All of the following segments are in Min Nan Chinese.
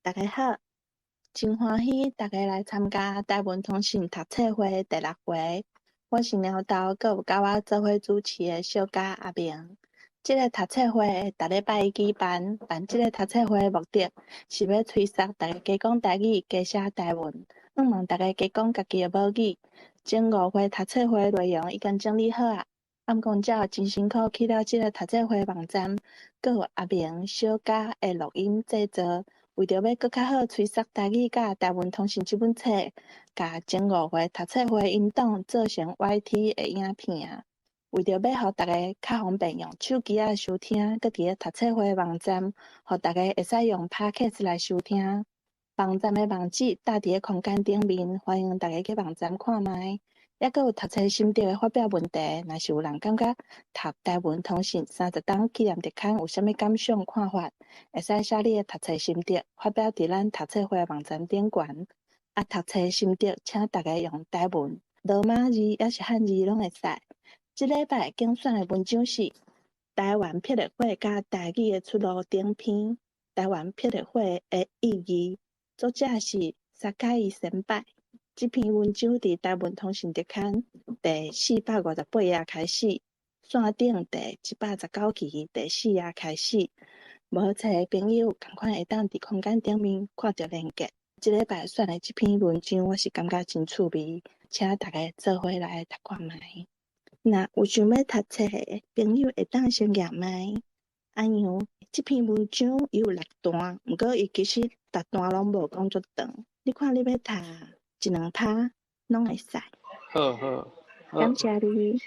大家好，真歡喜大家來參加台文通信讀冊會第六回。我是貓豆，閣有佮我做伙主持的小嘉阿明。這个讀冊會會逐禮拜一舉辦，辦這个讀冊會的目的是欲催促大家加講台語，加寫台文，向望大家加講家己的母語。前五回讀冊會內容已經整理好矣，毋過才真辛苦起了這个讀冊會網站，閣有阿明、小嘉的錄音製作。為著欲閣較好催促台語佮台文通信這本冊，共前五回讀冊會音檔做成 YT 的影片。為著欲予大家較方便用手機仔收聽，閣佇咧讀冊會網站，予大家會使用 Podcast 來收聽。網站的網址貼佇咧空間頂面，歡迎大家去網站看覓。猶閣有讀冊心得的發表問題，若是有人感覺讀台文通信30冬紀念特刊有啥物感想看法，會使寫你的讀冊心得發表佇咱讀冊會網站頂懸。啊，讀冊心得，請大家用台文、羅馬字抑是漢字攏會使。這禮拜揀選的文章是《台灣霹靂火佮台語的出路》頂篇，台灣霹靂火的意義，作者是沙卡伊先輩。這篇文章佇台文通信特刊第458頁開始，線頂第119期第四頁開始。無冊的朋友，仝款會當佇空間頂面看著連結。這禮拜選的這篇文章，我是感覺真趣味，請大家做伙來讀看覓。若有想欲讀冊的朋友，會當先舉麥。阿楊，這篇文章伊有六段，毋過伊其實逐段攏無講足長。你看你欲讀一兩趴，攏會使。好好。感謝你。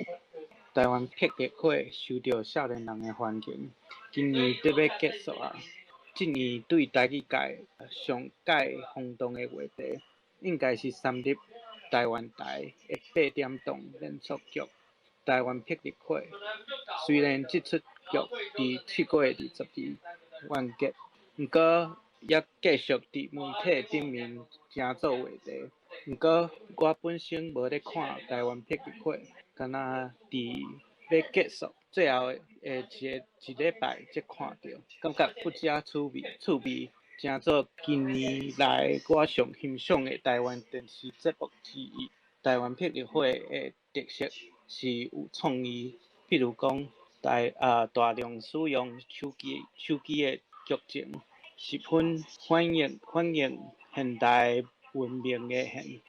台灣霹靂火受著少年人的歡迎，今年得欲結束矣。這年對台語界上蓋轟動的話題，應該是三立台灣台的八點檔連續劇《台灣霹靂火》。雖然這齣劇佇7月22完結，毋過猶繼續佇媒體頂面成做話題。毋過我本身無咧看台灣霹靂火，干焦佇欲結束最後的一禮拜才看著，感覺不遮趣味，趣味成做近年來我上欣賞的台灣電視節目之一。台灣霹靂火的特色是有創意，比如講大量使用手機的劇情，十分反映現代文明的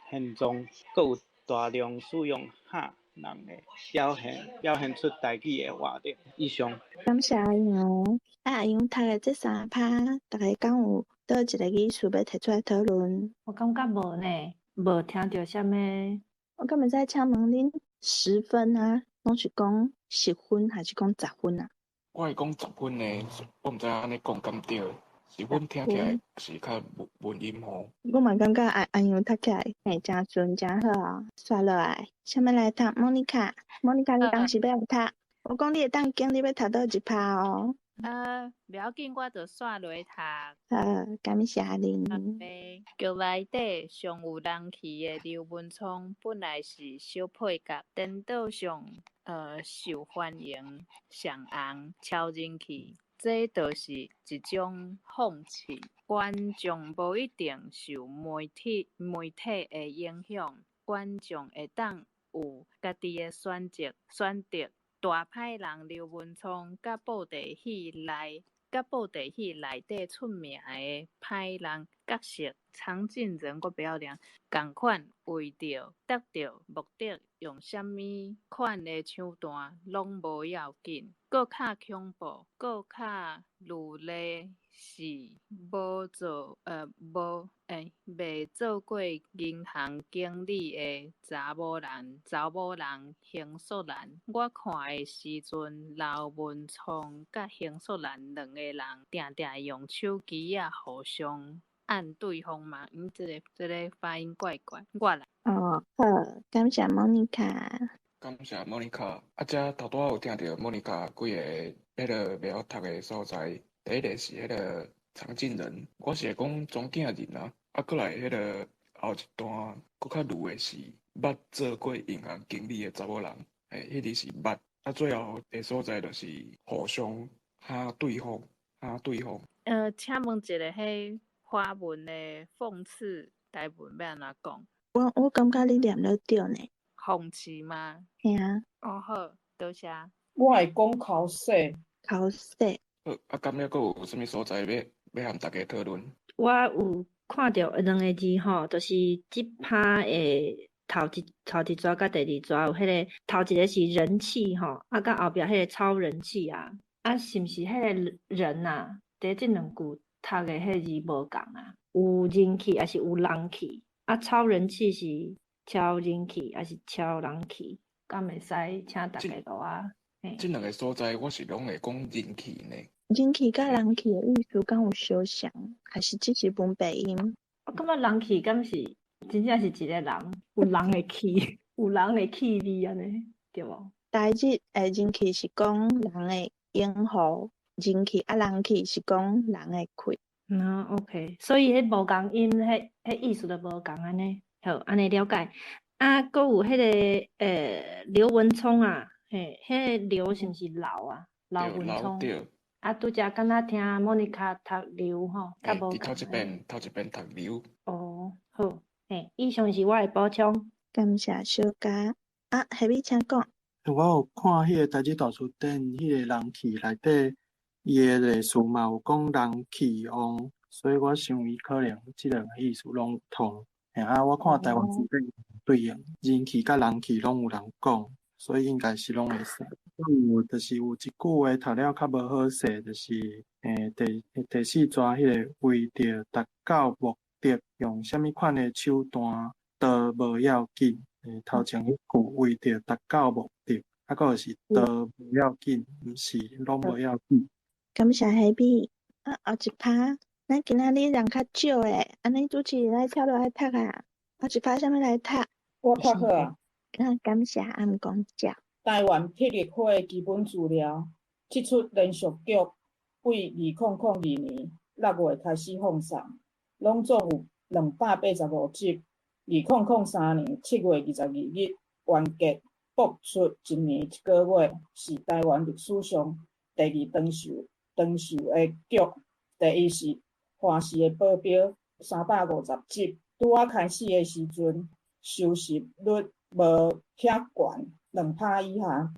現狀，閣有大量使用漢人的表現出台語的活力。以上。感謝阿楊。啊，阿楊讀的這三趴，大家敢有佗一个意思欲提出來討論？我感覺無呢，無聽著啥物。我敢會使請問恁十分啊，攏是講十分還是講十分啊？我會講十分呢，我毋知按呢講敢對。十分聽起來是較文音吼。我嘛感覺阿楊讀起來會誠順誠好啊。煞落來，啥物來讀？莫妮卡，莫妮卡，你當時欲按讀？我講你會當揀，你欲讀佗一趴哦。袂要緊，我就煞落讀。好，感謝恁。劇內底上有人氣的劉文聰，本來是小配角，顛倒上受歡迎、上紅、超人氣。這就是一種諷刺，觀眾無一定受媒體的影響，觀眾會當有家己的選擇。選擇大歹人劉文聰，佮布袋戲內底出名的歹人角色常進人，我袂曉念，仝款為著達著目的，用啥物款的手段攏無要緊。閣較恐怖、閣較銳利是無做過銀行經理的查某人邢淑蘭。我看的時陣，劉文聰佮邢淑蘭兩个人定定用手機仔互相按對方嘛，這个發音怪怪。我來。哦，好，感謝莫妮卡。感謝莫妮卡。啊，遮頭拄仔有聽著莫妮卡幾个彼个袂曉讀的所在。第一个是彼个常進人，我是會講莊敬人啊。啊，閣來彼个後一段閣較銳的是捌做過銀行經理的查某人，嘿，彼个是捌。啊，最後的所在就是互相哈對方，哈對方。請問一下，彼華文的諷刺，台文欲按怎講？我感覺你念得對呢。諷刺嗎？嘿啊。哦好，多謝。我會講剾洗。剾洗。好，啊，敢猶閣有啥物所在欲和大家討論？我有看著兩个字吼，就是這趴的頭一逝佮第二逝有彼个頭一个是人氣吼，啊，佮後壁彼個超人氣啊，啊，是毋是彼个人啊？佇這兩句讀的彼个字無仝啊？有人氣抑是有人氣？啊，超人氣是超人氣，抑是超人氣？敢會使請大家互我？這兩个所在，我是攏會講人氣呢。人氣佮人氣的意思敢有相像，還是只是文白音？我感覺人氣敢是真正是一个人，有人的氣，有人的氣味按呢，對無？台日的人氣是講人的擁護，人氣啊人氣是講人的氣。嗯，OK，所以彼無仝音，彼意思就無仝按呢。好，按呢了解。啊，閣有彼个劉文聰啊，嘿，彼个劉是毋是劉啊？劉文聰。啊，拄才敢若聽莫妮卡讀劉吼，較無仝。頭一遍，頭一遍讀劉。哦，好，嘿，以上是我的補充。感謝小佳。啊，下面請講。我有看彼个台語大辭典，彼個人氣內底，伊的例詞嘛有講人氣旺，所以我想伊可能這兩個意思攏有通。嘿啊，我看台灣字典對應人氣佮人氣攏有人講，所以應該是攏會使。有就是有一句話讀了較無好勢，就是第四逝彼个為著達到目的，用啥物款的手段都無要緊。頭前彼句為著達到目的，啊，閣是都無要緊，毋是攏無要緊。感謝彼邊。啊，後一趴，咱今仔日人較少欸，按呢主持人來跳落來讀啊。後一趴啥物來讀？我讀好啊。啊，感謝暗公教。台灣霹靂火基本資料，這齣連續劇對2002年6月開始放送，攏總有285集。2003年7月22日完結播出一年一个月，是台灣歷史上第二長壽的劇。第一是華視的保鏢，350集。拄仔開始的時陣，收視率無遐懸，2%以下。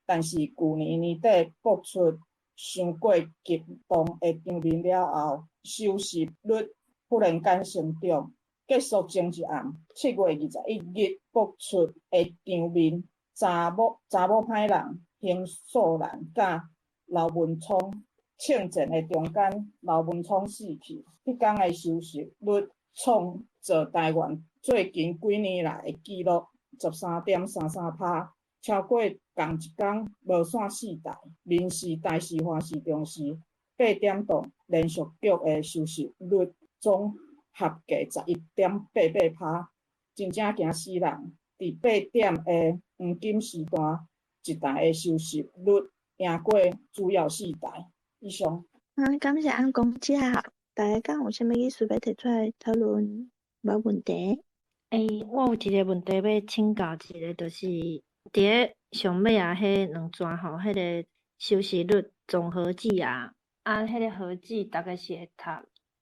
但是舊年年底播出傷過激動的場面了後，收視率忽然間成長。結束前一暗，7月21日播出的場面，查某歹人刑素蘭佮劉文聰槍戰的中間，劉文聰死去。彼工的收視率創造台灣最近幾年來的紀錄，13.33%，超過仝一工無線四台、民視、台視、華視、中視八點檔連續劇的收視率總合計11.88%，真正驚死人！佇8點的黃金時段，一台的收視率贏過主要四台。以上。啊，感謝按公教，大家敢有啥物意思欲提出來討論？無問題。欸，我有一个問題欲請教一下，就是佇咧上尾仔彼兩逝吼，彼个收視率總合計啊，啊，彼个合計逐家是會讀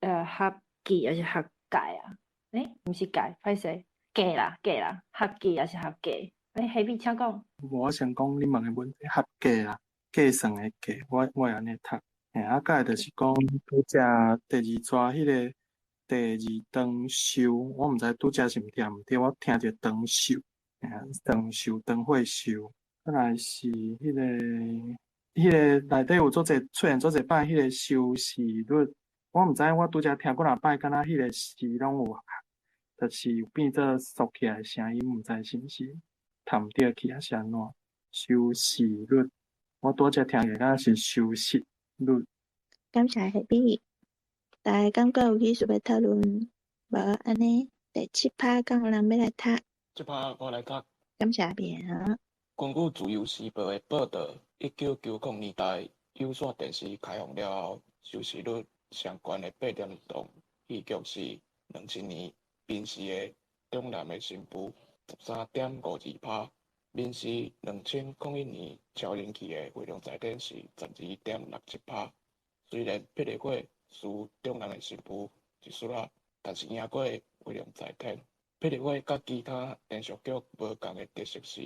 合計抑是合計啊？欸，毋是計，歹勢，計啦計啦，合計抑是合計？欸，彼邊請講。無，我先講你問的問題，合計啦，計算的計，我會按呢讀。嘿，啊，佮就是講拄才第二逝彼个第二長壽，我毋知拄才是毋聽毋對，我聽著長壽，嘿啊，長壽長歲壽。過來是彼个內底有足濟出現足濟擺彼個收視率，我毋知我拄才聽幾若擺，敢若彼個視攏有，就是有變做縮起來的聲音，毋知是毋是讀毋對去，抑是按怎？收視率，我拄才聽起來敢若是收視率。感謝彼邊，大家感覺有意思欲討論？無按呢？第七趴敢有人欲來讀？這趴我來讀。感謝明。根據《自由時報》的報導，1990年代有線電視開放了後，收視率上懸的八點檔戲劇是2000年民視的《中南的新婦》，13.52%；民視2001年超人氣的《飛龍在天》是12.67%。雖然霹靂火輸《中南的新婦》一撮仔，但是贏過威龍在天。霹靂火佮其他連續劇無仝的特色是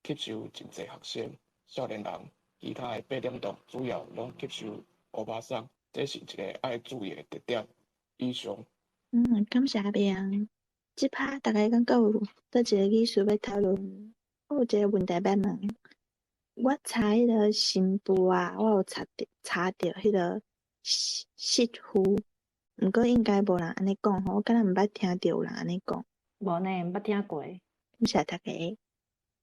吸收真濟學生、少年人，其他的八點檔主要攏吸收歐巴桑，這是一个愛注意的特點。以上。感謝阿明。這趴大家敢閣有佗一个意思欲討論？我有一个問題欲問。我查彼个新婦啊，我有查著查著彼个媳婦，毋過應該無人按呢講吼，我敢若毋捌聽著有人按呢講。無呢，毋捌聽過。感謝大家。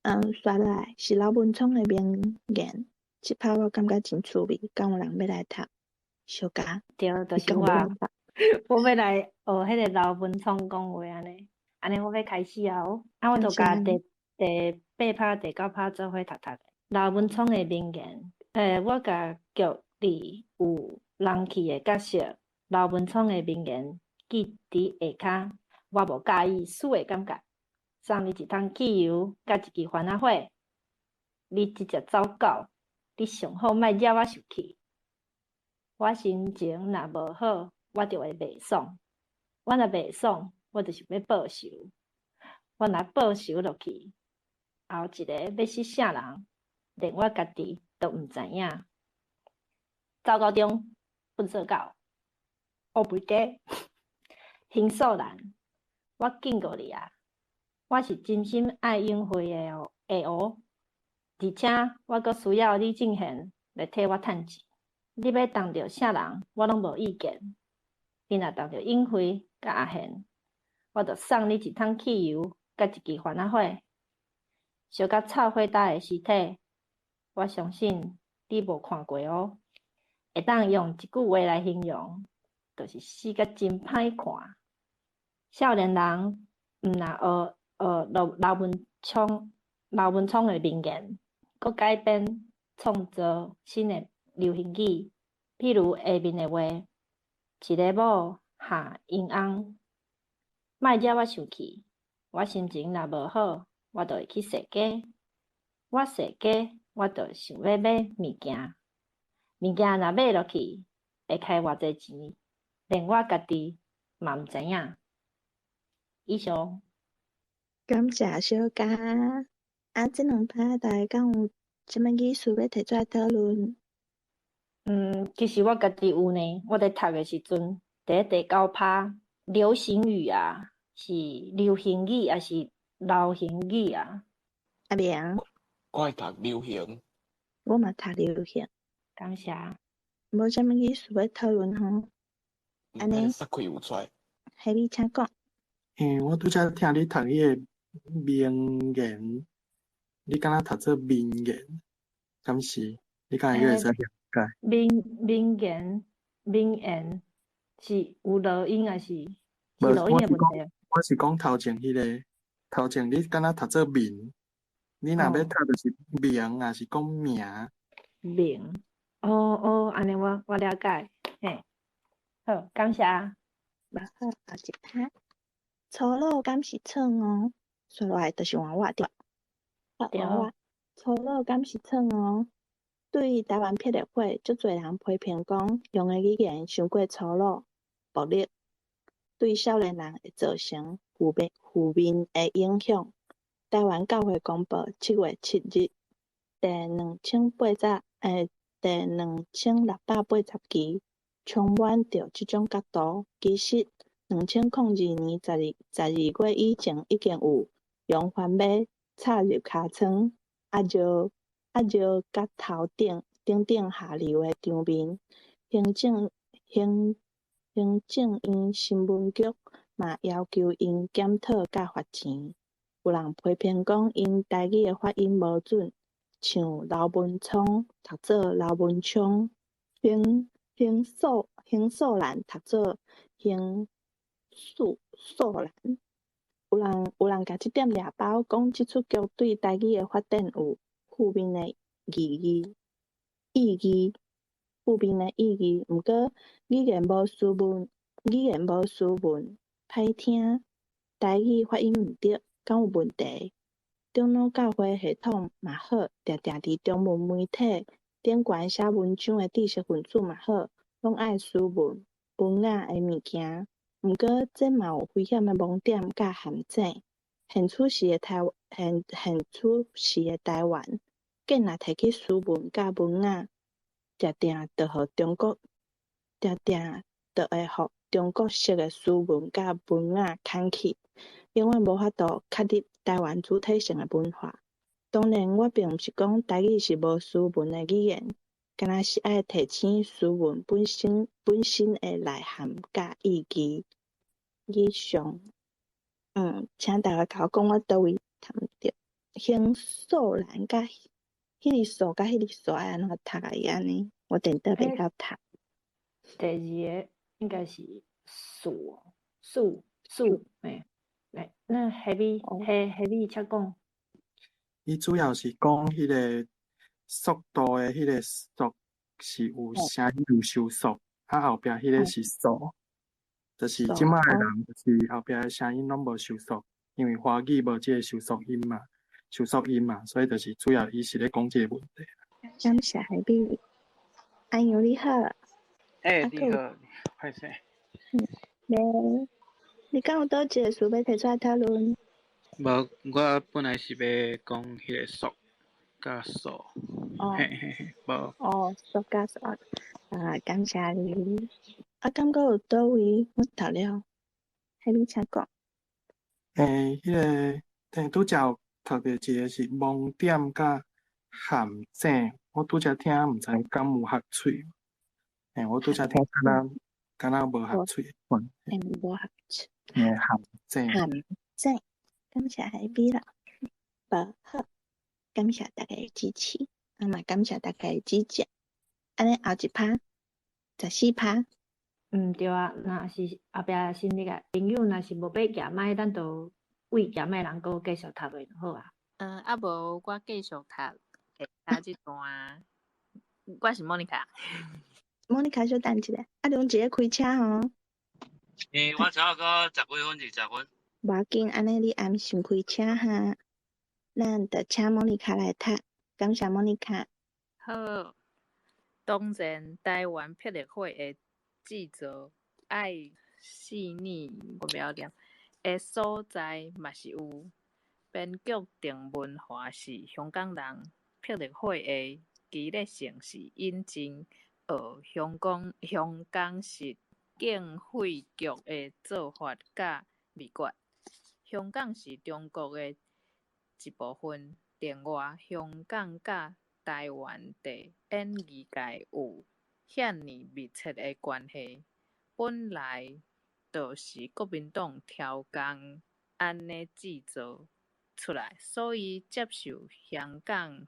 紲落來是劉文聰的名言。這趴我感覺真趣味，敢有人欲來讀？小嘉。對，就是我。我欲來學彼个劉文聰講話按呢，按呢我欲開始啊！啊，我就共第八趴、第九趴做伙讀讀。劉文聰的名言，我共劇裡有人氣的角色劉文聰的名言記佇下跤，我無佮意輸的感覺。送你一桶汽油，佮一支番仔火。你這隻走狗，你上好莫惹我生氣。我心情若無好，我就會袂爽。我若袂爽，我就想欲報仇。我若報仇落去，後一个欲死啥人，連我家己都毋知影。糟糕中，糞埽狗，烏肥雞，刑訴蘭，我警告你啊！我是真心愛永輝的哦，的哦，而且我閣需要李正賢來替我趁錢。你欲動著啥人，我攏無意見。你若動著永輝佮阿賢，我就送你一桶汽油佮一支番仔火，燒甲臭火焦的屍體，我相信你無看過哦。會當用一句話來形容，就是死甲真歹看。少年人毋若學學劉文聰的名言，閣改編創造新的流行語，譬如下面的話：一个某下𪜶翁，莫惹我生氣，我心情若無好，我就會去踅街。我踅街，我就想欲買物件，物件若買落去，會開偌濟錢，連我家己嘛毋知影。以上。感謝小嘉。啊，這兩擺大家敢有啥物意思欲提出來討論？其實我家己有呢。我佇讀的時陣，佇第九趴流行語啊，是流行語抑是流行語啊？阿明，我會讀流行。我嘛讀流行。感謝。無啥物意思欲討論吼。按呢？煞開有出來。彼你請講。我拄才聽你讀彼個名言，你敢若讀做名言，敢是？你敢會閣會使了解？名言是有濁音抑是是濁音的問題？我是講頭前彼個，頭前你敢若讀做名，你若欲讀就是名，抑是講名？名，哦哦，按呢我了解，嘿，好，感謝。無好，後一趴。粗魯敢是錯誤？紲落來就是換我對。對。粗魯敢是錯誤？對台灣霹靂火，足濟人批評講用的語言傷過粗魯、暴力，對少年人會造成負面的影響。台灣教會公報7月7日，第2680期，充滿著這種角度。其實，2002年12月以前，已經有揚番馬插入尻川，尿佮頭頂等等下流的場面。行政院新聞局嘛要求𪜶檢討佮罰錢。有人批評講𪜶台語的發音無準，像劉文聰讀做劉文聰，刑訴蘭讀做刑訴蘭。有人共這點掠包，講這齣劇對台語的發展有負面的意義。毋過語言無斯文，歹聽，台語發音毋對，敢有問題？長老教會系統嘛好，定定佇中文媒體頂懸寫文章的知識分子嘛好，攏愛斯文、文雅的物件，毋過這嘛有危險的盲點佮陷阱。現此時的台現現此時的台灣，囡若提起斯文佮文雅，定定就予中國，定定就會予中國式的斯文佮文雅牽去，永遠無法度確立台灣主體性的文化。當然，我並毋是講台語是無斯文的語言，敢若是愛提醒斯文本身的內涵佮意義。以上，請大家共我講，我佗位讀毋著。興素蘭佮彼个素佮彼个素愛按怎讀啊？伊按呢？我顛倒袂曉讀。第二个應該是素素素，嘿，來，那下面下下面請講。伊主要是講彼个速度的彼个速是有聲音有收縮，啊後壁彼个是素，就是這擺的人就是後壁的聲音攏無收縮，因為華語無這个收縮音嘛，收縮音嘛，所以就是主要伊是咧講這个問題。感謝海比，阿勇你好。欸，你好，歹勢。無，你敢有佗一个詞欲提出來討論？無，我本來是欲講彼个速佮素。嘿嘿嘿，無。哦，速佮素，啊，感謝你。啊，敢閣有佗位我讀了？海比請講。欸，彼个，拄才有讀著一个是盲點佮陷阱，我拄才聽毋知敢有合喙。欸，我拄才聽敢若無合喙款。欸，無合喙。欸，陷阱。陷阱，感謝海比啦，無好，感謝大家的支持，啊嘛感謝大家的指正。按呢後一趴，14趴。嗯，對啊，若是後壁新入來朋友，若是無欲舉麥，咱就為舉麥人閣繼續讀落就好啊。啊無我繼續讀下這段。我是莫妮卡。莫妮卡，小等一下，啊，梁一咧開車吼。欸，我差不多十幾分，20分。無要緊，按呢你暗先開車哈，咱就請莫妮卡來讀，感謝莫妮卡。好，當然台灣霹靂火的製造愛細膩，我袂曉念的所在嘛是有。編劇鄭文華是香港人，霹靂火的激勵性是引進學香港式警匪劇的做法佮秘訣。香港是中國的一部分，另外，香港佮台灣佇演藝界有遐爾密切的關係，本來就是國民黨調工按呢製造出來，所以接受香港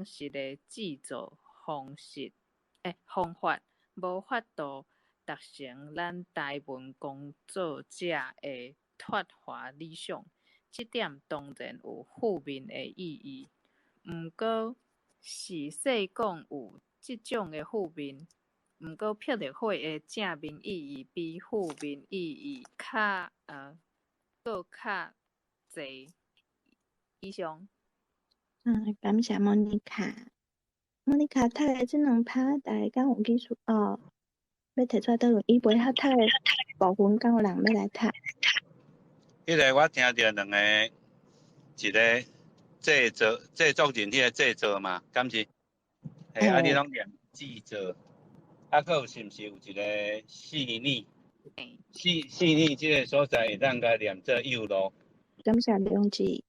式的製作方法，無法度達成咱台文工作者的脫華理想。這點當然有負面的意義，毋過是細講有這種的負面，毋過霹靂火的正面意義比負面意義閣較濟。以上。感謝莫妮卡。莫妮卡讀的這兩趴，大家敢有意思哦？欲提出來討論，伊袂曉讀的部分，敢有人欲來讀？彼个我聽著兩个，一个製作人，彼个製作嘛，敢是？嘿，啊，你攏念製作，啊，閣有是毋是有一個細膩？細膩這个所在會當共念做幼路。感謝梁志。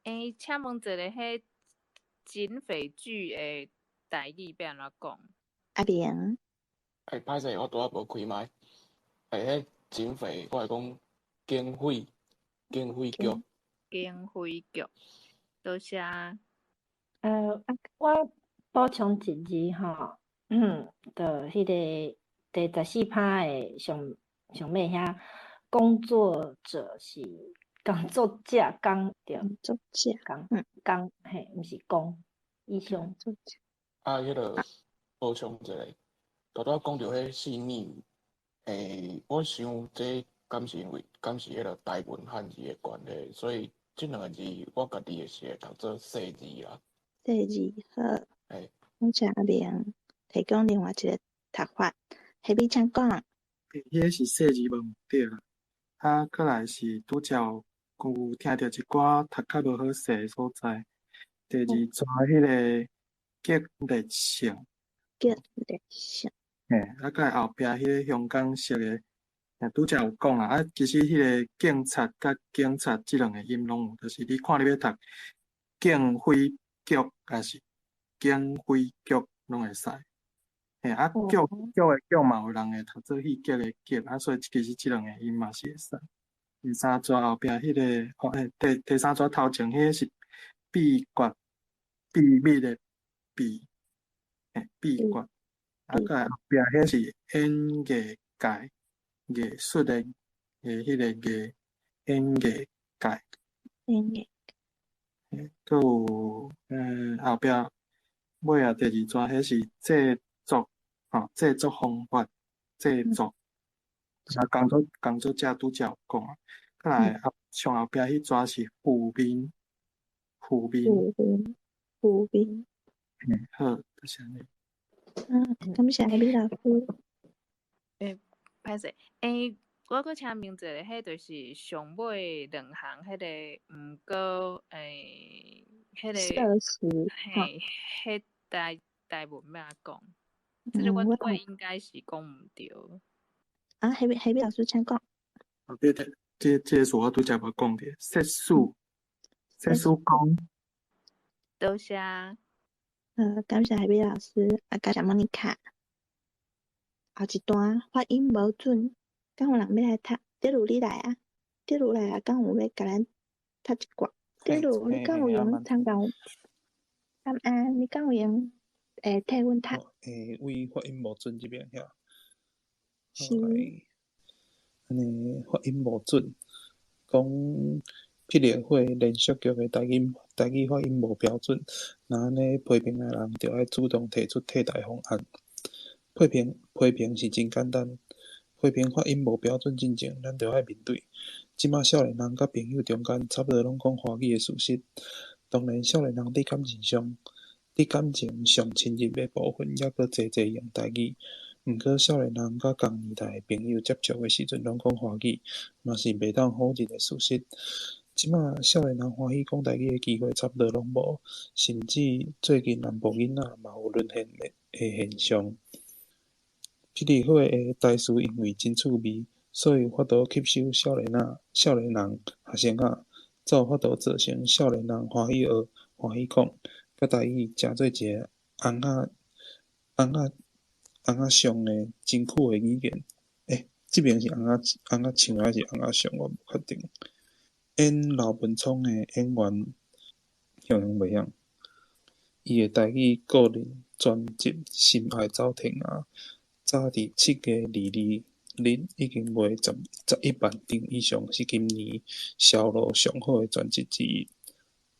欸，請問一下，彼警匪劇的台語欲按怎講？阿明。欸，歹勢，我拄仔無開麥。欸，彼警匪，我會講警匪，警匪劇。警匪劇，多謝。我補充一字吼，就彼个第14趴的上上尾遐，工作者是工作者工對，作者工工嘿，毋是工，以上。作者。啊，彼个補充一下，拄拄仔講著彼細膩，欸，我想這敢是因為敢是彼个台文漢字的關係，所以這兩個字我家己是會讀做細字啦。細字好。欸。感謝阿明提供另外一個讀法，彼請講。彼个是细字無毋對啦。啊，閣來是拄才有聽著一寡讀較無好勢的所在。第二逝彼个激烈性，激烈性。嘿，啊，閣來後壁彼个香港式的，拄才有講啦。啊，其實彼个警察佮警察這兩个音攏有，就是你看你欲讀警匪局抑是警匪局攏會使。嘿，啊，局局的局嘛有人會讀做戲劇的劇，啊，所以其實這兩個音嘛是會使。第三逝後壁彼个，哦，欸，第三逝頭前彼个是秘訣，秘密的秘，嘿，秘訣。啊，閣來後壁彼是演藝界，藝術的彼个藝，演藝界。演藝。嘿，閣有，後壁尾仔第二逝彼是製作，吼，製作方法，製作。啊，工作者拄才有講啊，閣來後上後壁彼逝是負面，負面。負面，負面。嘿，好，就是按呢。啊，感謝李老師。欸，歹勢，欸，我閣請問一下，彼就是上尾兩行彼个，毋過，欸，彼个，設施，嘿，彼台文欲按怎講？這個我應該是講毋對。啊，彼老師請講。啊，對對，這個詞我拄才無講著，設施，設施講。多謝。感謝彼老師，啊，感謝莫妮卡。後一段發音無準，敢有人欲來讀？德魯你來啊！德魯來啊！敢有欲共咱讀一寡？德魯，你敢有閒參加？感恩，你敢有閒會替阮讀？欸，為發音無準這邊遐。是。按呢發音無準，講霹靂火連續劇的台語發音無標準，若按呢批評的人著愛主動提出替代方案。批評批評是真簡單，批評發音無標準進前，咱著愛面對。這馬少年人佮朋友中間，差不多攏講華語的事實。當然，少年人佇感情上親入的部分，猶閣濟濟用台語。毋過，少年人佮仝年代的朋友接觸的時陣，攏講華語，嘛是袂當否認的事實。這馬少年人歡喜講台語的機會差不多攏無，甚至最近南部囡仔嘛有淪陷的現象。霹靂火的台詞因為真趣味，所以有法度吸收少年仔、少年人、學生仔，才有法度造成少年人歡喜學、歡喜講，共台語成做一个尪仔、尪仔、尪仔上的真久的語言。欸，這爿是尪仔尪仔唱抑是尪仔上，我無確定。演劉文聰的演員形容袂曉，伊的台語個人專輯《深愛走天涯》，早佇7月22日已經賣11萬張以上，是今年銷路上好的專輯之一。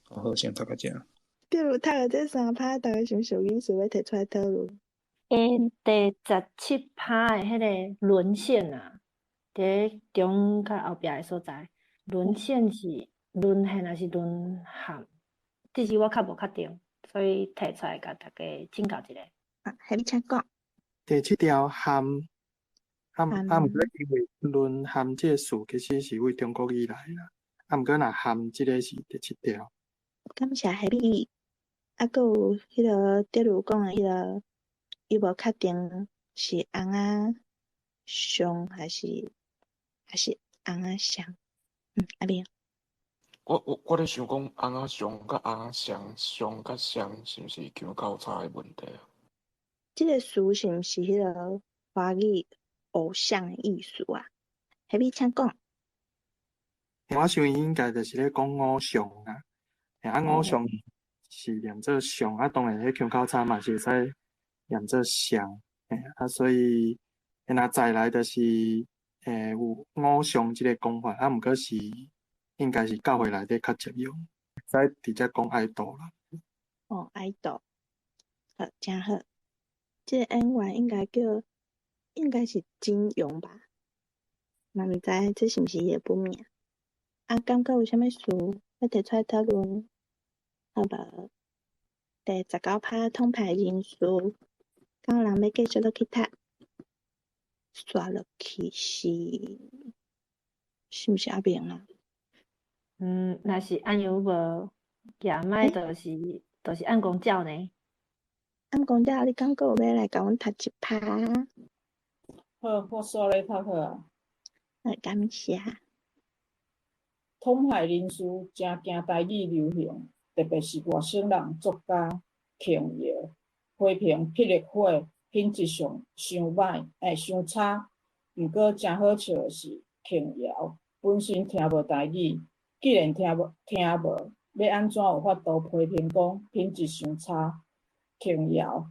好，先讀到遮。比如讀了這三拍，大家是毋是有意思欲提出來討論？欸，第17拍的彼个淪陷啊，佇咧中較後壁的所在，淪陷是淪陷抑是淪陷？這是我較無確定，所以提出來共大家請教一下。啊，彼請講。第七條陷，啊，啊，毋過因為淪陷這個詞其實是對中國語來啦，啊，毋過若陷這个是第七條。感謝彼，啊，閣有彼个德魯講的彼个，伊無確定是尪仔上抑是尪仔上？嗯，阿明。我咧想講尪仔上佮尪仔上，上佮上是毋是腔口差的問題啊？這个詞是毋是彼个華語偶像的意思啊？彼請講。我想伊應該就是咧講偶像啊，啊偶像是念做上，啊當然彼腔口差嘛是會使念做上，啊所以若再來就是，有偶像這个講法，啊毋過是應該是教會內底較常用，會使直接講愛豆啦。哦，愛豆，好，誠好。這个演員應該叫，應該是金庸吧？嘛毋知這是毋是伊的本名？啊，敢閣有啥物事欲提出來討論？好無？第19拍統派人士，敢有人欲繼續落去讀？煞落去是是毋是阿明啊？嗯，若是按样無，举麦就是按公鸟呢。暗公鸟，你敢閣有欲來共阮讀一趴？好，我煞咧讀好啊。感謝。統派人士誠驚台語流行，特別是外省人作家瓊瑤批評霹靂火品質上傷䆀，傷差。毋過誠好笑的是，瓊瑤本身聽無台語，既然聽無，欲按怎有法度批評講品質傷差？瓊瑤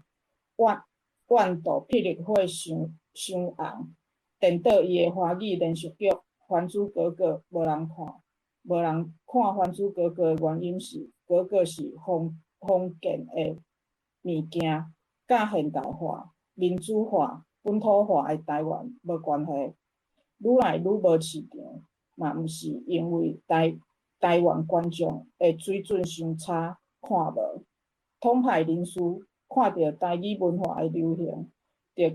怨妒霹靂火傷傷紅，顛倒伊的華語連續劇《還珠格格》無人看，無人看《還珠格格》的原因是，格格是封建的物件，佮現代化、民主化、本土化的台灣無關係，愈來愈無市場，嘛毋是因為台灣觀眾的水準傷差，看無。統派人士看著台語文化的流行，就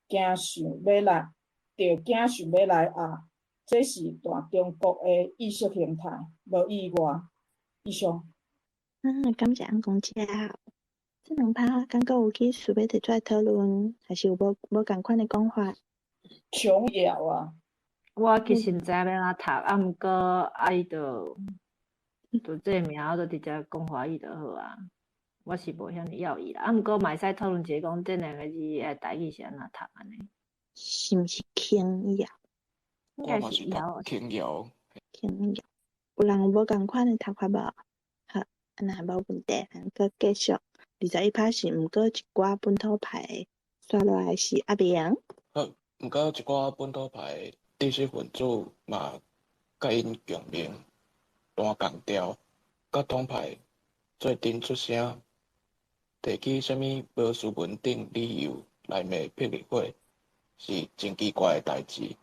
驚想欲來學，這是大中國的意識形態，無意外。以上。感謝按公鳥。這兩趴敢閣有去想欲提出來討論，還是有無仝款的講法？瓊瑤啊！我其實毋知影欲按怎讀，啊，毋過啊，伊就這個名，我就直接講華語就好啊。我是無遐爾要伊啦，啊，毋過嘛會使討論一下，講這兩个字的台語是按怎讀按呢？是毋是瓊瑤？應該是瑤。瓊瑤。瓊瑤。有人有無仝款的讀法無？好，若無問題，咱閣繼續。21趴是毋過一寡本土派的，煞落來是阿明。好，毋過一寡本土派的知識分子嘛，佮𪜶共鳴，彈仝調，佮統派做陣出聲，提起啥物無斯文等理由來罵霹靂火，是真奇怪的代誌。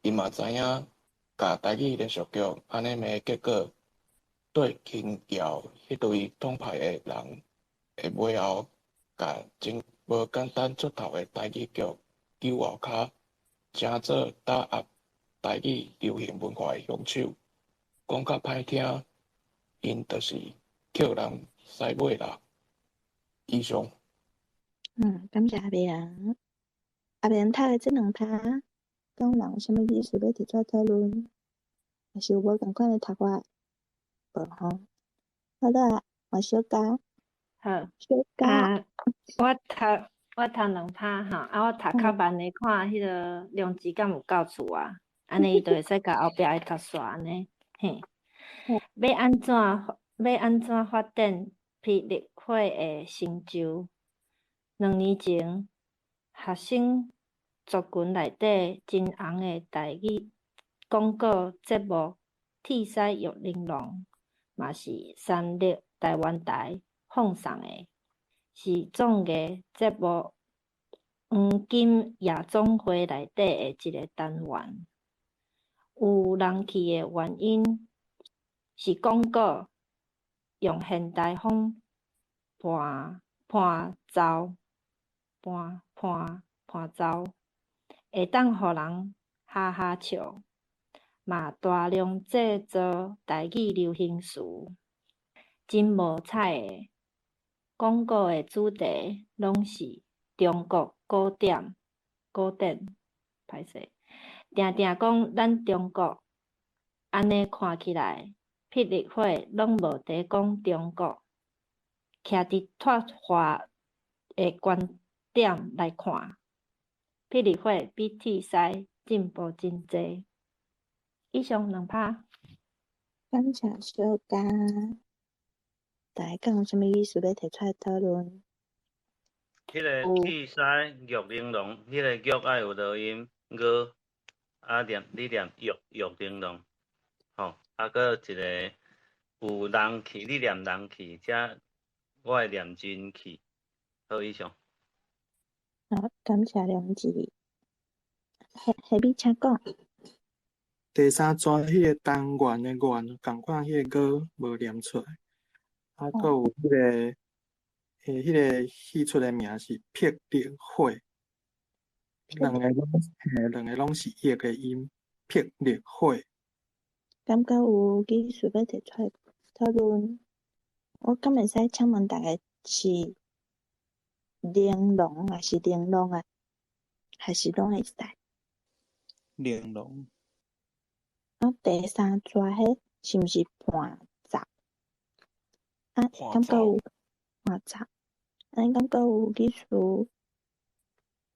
𪜶嘛知影，共台語連續劇按呢罵，結果對瓊瑤彼類統派的人，會尾後共真無簡單出頭的台語劇揪後跤，成做打壓台語流行文化的兇手。講較歹聽，𪜶就是抾人使尾啦。以上。感謝阿明。阿明讀的這兩趴，敢有人有啥物意思欲提出來討論？還是有無仝款的讀法？無吼。好啦，換小佳。好。小佳。啊，我讀兩趴吼，啊，我讀較慢的，看彼个良知敢有夠厝啊？按呢伊就會使共後壁的讀煞按呢，嘿。欲按怎發展霹靂火的成就？2年前，學生族群內底真紅的台語廣告節目《鐵獅玉玲瓏》，嘛是三立台灣台放送的，是綜藝節目《黃金夜總會》內底的一个單元。有人氣的原因是廣告用現代風伴伴奏伴伴伴奏，會當予人哈哈笑，嘛大量製造台語流行詞，真無彩的，廣告的主題攏是中國古典，歹勢，定定講咱中國，按呢看起來，霹靂火攏無佇講中國。徛佇脫華的觀點來看，霹靂火比鐵獅進步真濟。以上兩趴。感謝小佳。大家敢有啥物意思欲提出來討論？彼个鐵獅玉玲瓏，彼个玉愛有濁音，ㄍ，啊念你念玉玉玲瓏，吼，啊閣一个有人氣，你念人氣，遮我會念人氣。好，以上。好，感謝良知。下面請講。第三逝彼个單元的元，仝款彼个ㄍ無念出來，啊，閣有彼个戲出的名是霹靂火。兩个攏嘿，兩个攏是譯的音，霹靂火。敢閣有意思欲提出來討論？我敢會使請問逐家是玲瑯抑是玲瑯啊？還是攏會使？玲瑯。啊，第三逝彼是毋是伴奏？啊，敢閣有伴奏？按呢敢閣有意思？無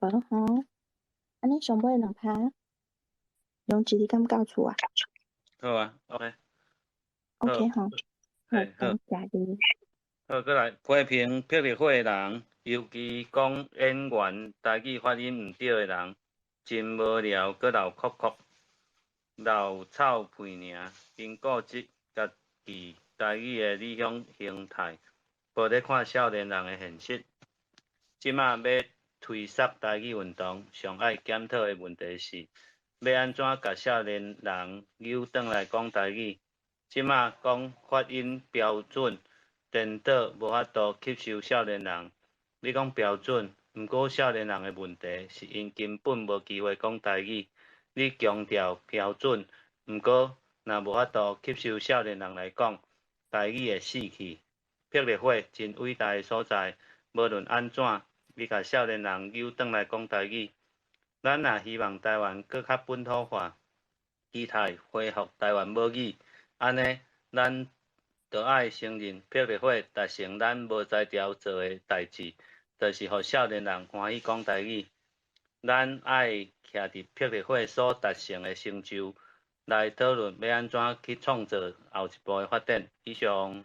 吼？按呢上尾兩拍，楊志你敢到厝啊？好啊，OK。 OK 吼，好，感謝你。好，閣來批評霹靂火的人，尤其講演員台語發音毋對的人，真無聊，閣流哭哭，老臭屁爾，真固執家己台語的理想形態，無咧看少年人的現實。這馬欲推捒台語運動，上愛檢討的問題是，欲按怎共少年人扭轉來講台語？這馬講發音標準，顛倒無法度吸收少年人。你講標準，毋過少年人的問題是𪜶根本無機會講台語。你強調標準，毋過若無法度吸收少年人來講，台語會死去。霹靂火真偉大的所在，無論按怎，伊共少年人扭轉來講台語。咱若希望台灣閣較本土化，期待恢復台灣母語，按呢，咱著愛承認霹靂火達成咱無才調做的代誌，就是予少年人歡喜講台語。咱愛徛佇霹靂火所達成的成就來討論欲按怎去創造後一步的發展。以上。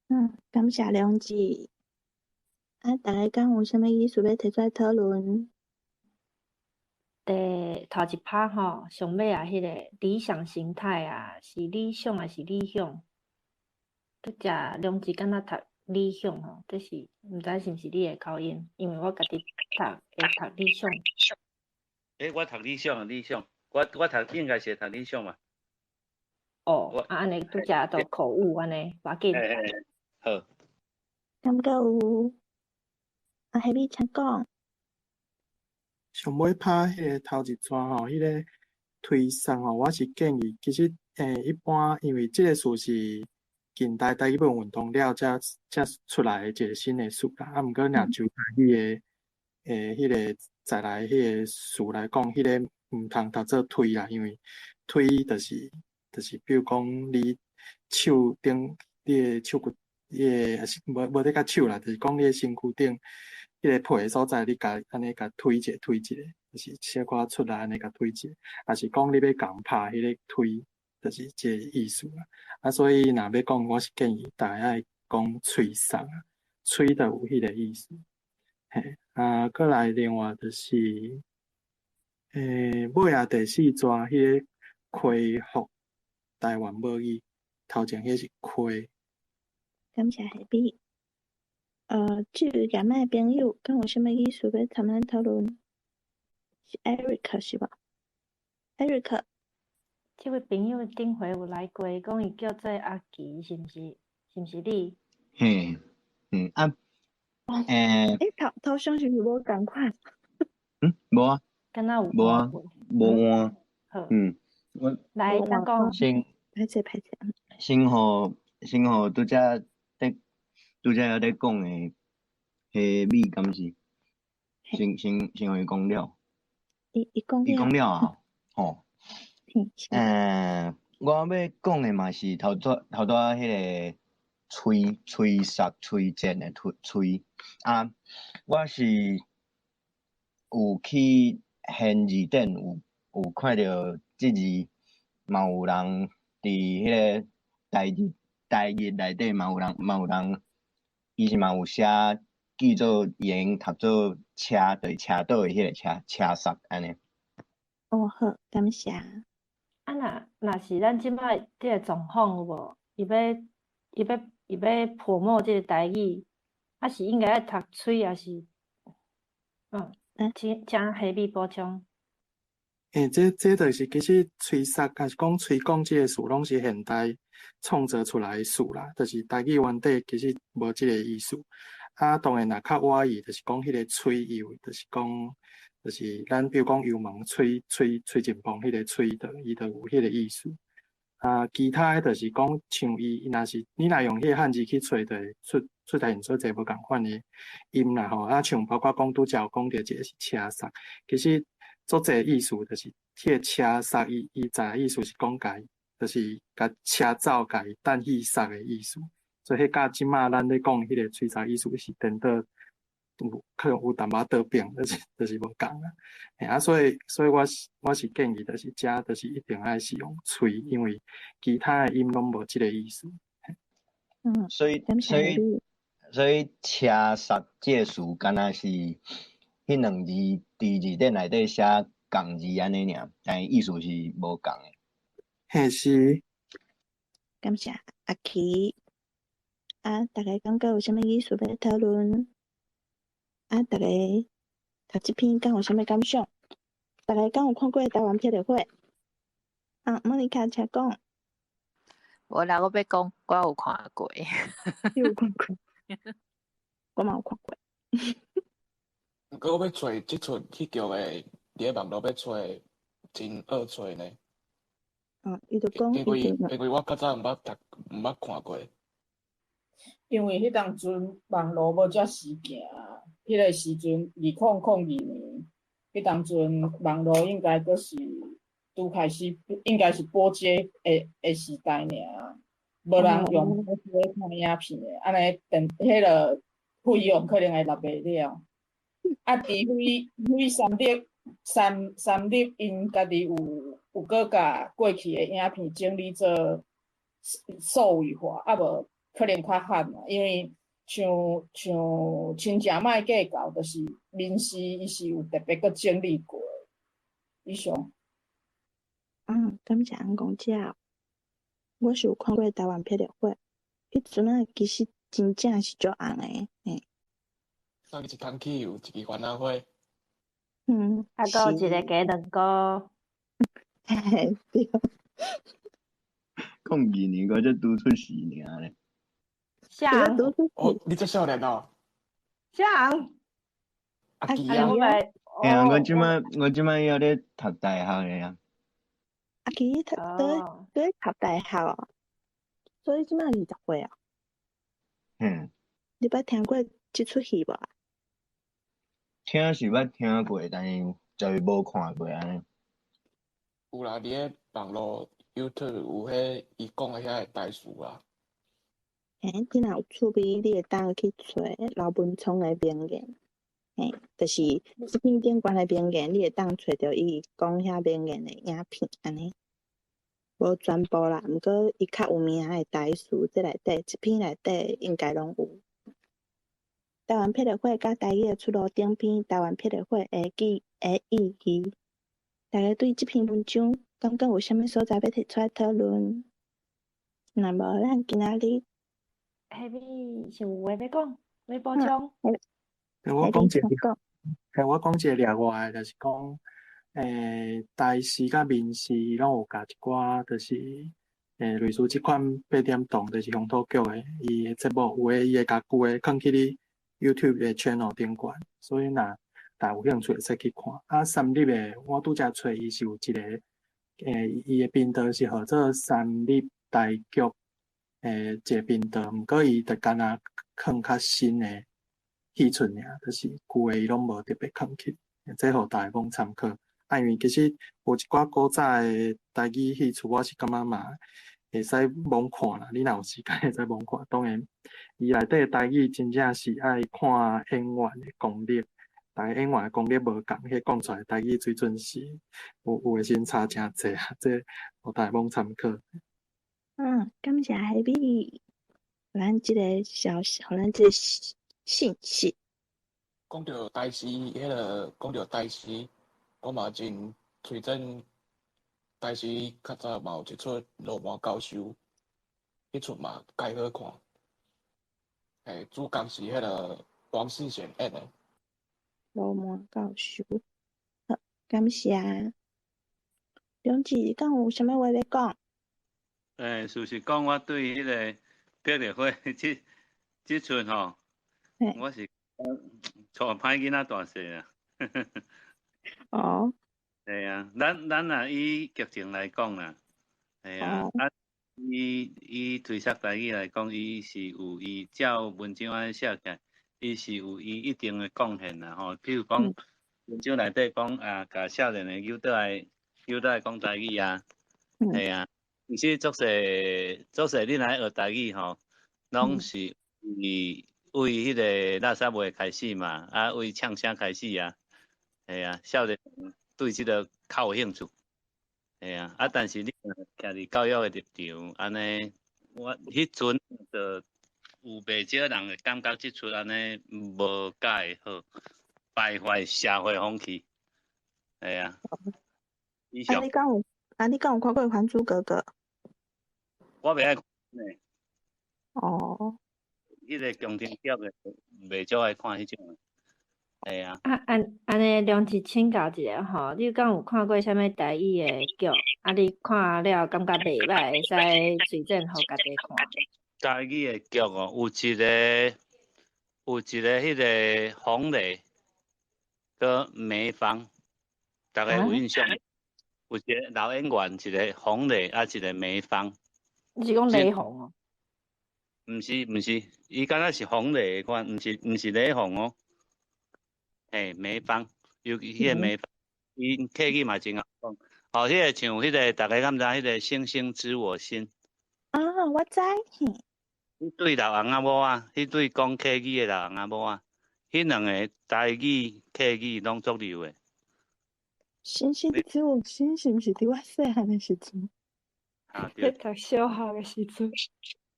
嗯，感謝良志。啊，逐家敢有啥物意思欲提出來討論？第頭一拍吼，上尾啊，彼个理想形態啊，是理想抑是理想？拄才良志敢若讀理想吼，這是毋知是毋是你的口音，因為我家己讀會讀理想。欸，我讀理想，理想，我讀應該是讀理想嘛。哦，啊，按呢拄才都口誤按呢，無要緊。嘿嘿，好。敢閣有？啊，彼請講。上尾拍彼个頭一逝吼，彼个推送吼，我是建議其實一般因為這个詞是近代台語文運動了才才出來的一个新的詞啦。啊，毋過若就台語的彼个再來彼个詞來講，彼个毋通讀做推啦，因為推就是比如講你手頂你的手骨，你的抑是無無咧共手啦，就是講你的身軀頂彼个皮的所在，你共按呢共推一下推一下，就是小可出來按呢共推一下，抑是講你欲共拍彼个推，就是這个意思啦。啊，所以若欲講，我是建議逐家愛講催送啊，催就有彼个意思。嘿，啊，閣來另外就是，尾仔第四逝彼个恢復台灣母語，頭前彼是開。感謝彼。這位舉麥的朋友，敢有啥物意思欲參咱討論？是 Eric 是無？Eric，這位朋友頂回有來過，講伊叫做阿奇，是毋是？是毋是你？嘿，嗯啊，欸，頭頭像是毋是無仝款？嗯，無啊，敢若有無啊，無換。好。嗯，我來，請講。先歹勢歹勢。先予先予拄才咧拄才咧講的彼米敢是？先予伊講了。伊伊講伊講了啊，吼。我欲講的嘛是頭拄頭拄仔彼个催催殺催戰的催催啊，我是有去現字典有有看著這字嘛有人佇彼个台語台語內底嘛有人嘛有人，伊是嘛有寫記做會用讀做車，就是車道的彼个車車剎按呢。哦好，感謝。啊，若若是咱這擺這個狀況有無？伊欲伊欲伊欲 promote 這個台語，啊是應該愛讀催，抑是？嗯，請請彼米補充。欸，這這就是其實催殺，抑是講催講這個詞，攏是現代創造出來的詞啦。就是台語原底其實無這個意思。啊，當然若較倚意，就是講彼个催，伊有就是講，就是咱比如讲油门吹吹吹进泵彼个吹的，伊就有彼个意思。啊，其他的就是讲像伊，伊若是你若用彼个汉字去揣，就会出出来现做济无仝款的音啦吼。啊，像包括讲拄才有讲著一个是车刹，其实足济意思就是彼个车刹，伊伊在意思是讲共，就是共车走共伊等去刹的意思。所以彼佮这马咱咧讲彼个吹刹意思是颠倒，有可能有淡薄仔倒变，就是无仝啦。嘿啊，所以我是建议，就是遮就是一定爱是用吹，因为其他的音拢无这个意思。所以感谢所以你。所以车刹这个词，敢若是彼两字伫字典内底写仝字按呢尔，但意思是无仝的。嘿是。感谢阿奇。啊，大家感觉有啥物意思欲讨论？啊，大家读这篇敢有啥物感想？大家敢有看过台湾霹雳火？啊，莫妮卡，请讲。无啦，我欲讲，我有看过。你有看过？我嘛有看过。毋过我欲揣这出戏剧的，伫咧网路欲揣真恶揣呢。哦，伊就讲因为伊就因为我较早毋捌读，毋捌看过。因为彼当阵网路无遮时行，彼个时阵2002年，彼当阵网路应该阁是拄开始，应该是拨接的时代尔，无人用拨接看影片的，按呢电彼个费用可能会纳袂了。啊，除非非三立𪜶家己有阁共过去的影片整理做数位化，啊无可能较罕啦，因为像亲情莫计较，就是民视伊是有特别阁整理过的。以上。感谢翁公姐。我是有看过台湾霹雳火，彼阵仔其实真正是足红的，嘿。送伊一桶汽油，一支番仔花。啊，阁有一个鸡卵糕。嘿，对。02年我才拄出世尔咧。啥？哦，你这少年哦。啥？阿基啊。嘿啊，我这摆犹咧读大学咧啊。阿基读佗佗读大学哦，所以这摆20岁哦。嗯。你捌听过这出戏无？听是捌听过，但是就是无看过按呢。有啦，伫咧网路 YouTube 有彼伊讲的遐个台词啦。嘿，你若有趣味，你会当去揣刘文聪的名言，嘿，就是这篇顶悬的名言，你会当揣著伊讲遐名言的影片按呢。无全部啦，毋过伊较有名的台词，这内底这篇内底应该拢有。台湾霹雳火佮台语的出路顶篇，台湾霹雳火的记的意义，大家对这篇文章感觉有啥物所在欲提出来讨论？若无，咱今仔日彼边是有话欲讲，欲补充。我讲一个，嘿，我讲一个例外，就是讲，台视佮民视拢有共一寡，就是类似这款八点档，就是乡土剧的，伊的节目有的伊会共旧的囥去你 YouTube 的 channel 顶悬，所以若大家有兴趣会使去看。啊，三立的我拄才揣伊是有一个，伊的频道是号做三立台剧一个频道，毋过伊就敢若囥较新的戏出尔，就是旧的伊拢无特别囥去，这予大家讲参考。啊，因为其实有一寡古早的台语戏曲，我是感觉嘛会使罔看啦。你若有时间会使罔看。当然，伊内底的台语真正是爱看演员的功力，逐个演员的功力无仝，彼讲出来台语水准是有的时阵差诚济啊。这予大家罔参考。感谢海比，予咱这个消息，予咱这个信息。讲著台视，彼个讲著台视，我嘛真推荐台视较早嘛有一出《罗马教授》，彼出嘛盖好看。嘿，主角是彼个王世贤演的。罗马教授，好，感谢。梁志，敢有啥物话欲讲？事实讲，我对彼个霹雳火这出吼，我是从歹囡仔大细啊。哦。系啊，咱若以剧情来讲啦，系啊，啊，以推捒台语来讲，伊是有伊照文章按呢写起来，伊是有伊一定的贡献啦吼。譬如讲，文章内底讲啊，共少年的揪倒来，揪倒来讲台语啊，系啊，其实足济足济，你来学台语吼，拢是为为彼个垃圾话开始嘛，啊，为呛声开始啊，系啊，少年对这个较有兴趣，系啊，啊，但是你徛伫教育的立场，按呢，我彼阵就有袂少人会感觉这出按呢无介好，败坏社会风气，系啊。啊，你敢有啊？你敢有看过《还珠格格》？我袂爱看。哦。彼个宫廷剧的袂少爱看彼种的。系啊。啊，按呢，梁志请教一下吼，你敢有看过啥物台语的剧？啊，你看了感觉袂䆀，会使推荐予家己看？台语的剧哦，有一个彼个黄磊佮梅芳，大家有印象？有一个老演员，一个黄磊，啊，一个梅芳。你是讲雷洪哦？毋是毋是，伊敢若是黄磊的款，毋是雷洪哦。嘿，梅芳，尤其彼个梅芳，伊客语嘛真𠢕讲。哦，彼个像彼个，大家敢知彼个星星知我心？啊，我知。彼对老翁仔某仔，彼对讲客语的老翁仔某仔，彼两个台语、客语拢足溜的。星星知我心是毋是伫我细汉的时阵？啊，对。读小学的时阵。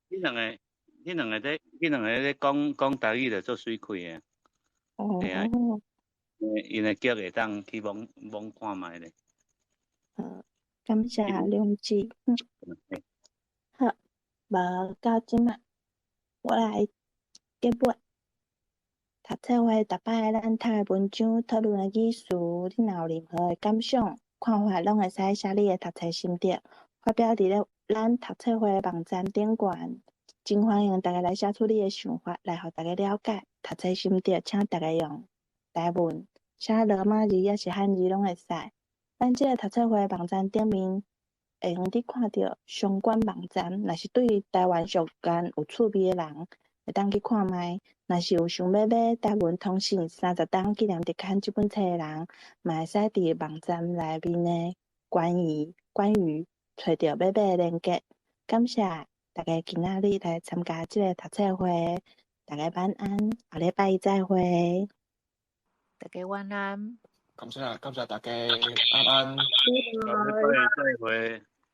彼两个咧讲讲台语就足媠气的。哦。嘿啊。𪜶的剧会当去网网看觅咧。好，感谢梁志。好，无到这马，我来结尾。读册会逐摆咱读的文章、讨论的语词，你若有任何的感想、看法，拢会使写你的读册心得，发表伫咧咱读册会的网站顶悬。真欢迎大家来写出你的想法，来予大家了解。读册心得，请大家用台文写罗马字抑是汉字拢会使。咱这个读册会网站顶面会用得看著相关网站，若是对台湾俗谚有趣味的人，会当去看觅。若是有想欲买《台文通信三十冬纪念特刊》这本册的人，嘛会使伫网站内面的关于揣著欲买的连结。感谢大家今仔日来参加这个读册会，大家晚安，后礼拜再会。大家晚安。感谢感谢大家，晚安。后礼拜再会。